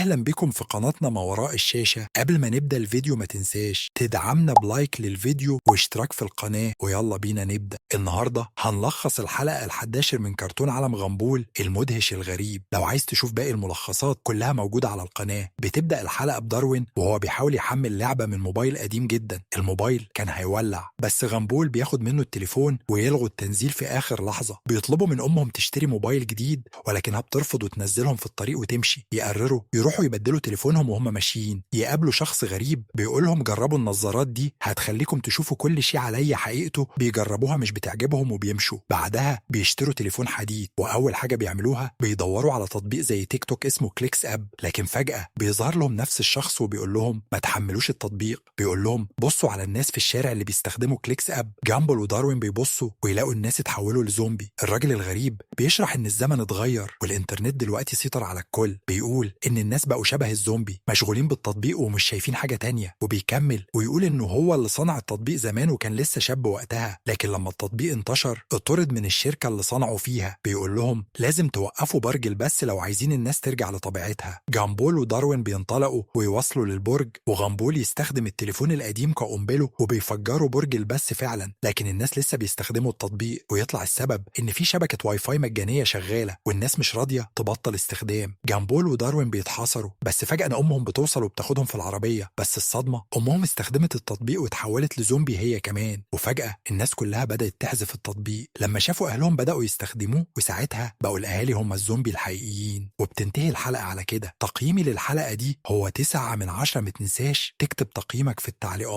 أهلا بكم في قناتنا ما وراء الشاشة. قبل ما نبدأ الفيديو ما تنساش تدعمنا ب like للفيديو واشتراك في القناة، ويلا بينا نبدأ. النهاردة هنلخص الحلقة ال11 من كرتون عالم غامبول المدهش الغريب. لو عايز تشوف باقي الملخصات كلها موجودة على القناة. بتبدأ الحلقة بداروين وهو بيحاول يحمل لعبة من موبايل قديم جدا. الموبايل كان هيولع، بس غامبول بياخد منه التليفون ويلغوا التنزيل في آخر لحظة. بيطلبوا من أمهم تشتري موبايل جديد، ولكنها بترفض وتنزلهم في الطريق وتمشي. يقرروا يروحوا يبدلوا تليفونهم، وهم ماشيين يقابلوا شخص غريب بيقولهم جربوا النظارات دي هتخليكم تشوفوا كل شيء علي حقيقته. بيجربوها مش بتعجبهم وبيمشوا. بعدها بيشتروا تليفون حديث، واول حاجة بيعملوها بيدوروا على تطبيق زي تيك توك اسمه Clicks App. لكن فجأة بيظهر لهم نفس الشخص وبيقول لهم ما تحملوش التطبيق. بيقول لهم بصوا على الناس في الشارع اللي بيستخدموا Clicks App. جامبل وداروين بيبصوا ويلاقوا الناس اتحولوا لزومبي. الراجل الغريب بيشرح ان الزمن اتغير والانترنت دلوقتي سيطر على الكل. بيقول ان الناس بقوا شبه الزومبي، مشغولين بالتطبيق ومش شايفين حاجة تانية. وبيكمل ويقول انه هو اللي صنع التطبيق زمان وكان لسه شاب وقتها، لكن لما التطبيق انتشر اطرد من الشركة اللي صنعوا فيها. بيقول لهم لازم توقفوا برج البث لو عايزين الناس ترجع لطبيعتها. جامبول وداروين بينطلقوا ويوصلوا للبرج، وغامبول يستخدم التليفون القديم كقنبله وبيفجروا برج البث فعلا، لكن الناس لسه بيستخدموا التطبيق. ويطلع السبب ان في شبكة واي فاي مجانية شغالة والناس مش راضية تبطل استخدام. جامبول وداروين بيتحاصروا، بس فجأة أمهم بتوصل وبتاخدهم في العربية. بس الصدمة أمهم استخدمت التطبيق وتحولت لزومبي هي كمان. وفجأة الناس كلها بدأت تحذف التطبيق لما شافوا أهلهم بدأوا يستخدموه، وساعتها بقوا الأهالي هم الزومبي الحقيقيين. وبتنتهي الحلقة على كده. تقييمي للحلقة دي هو 9 من 10. متنساش تكتب تقييمك في التعليقات.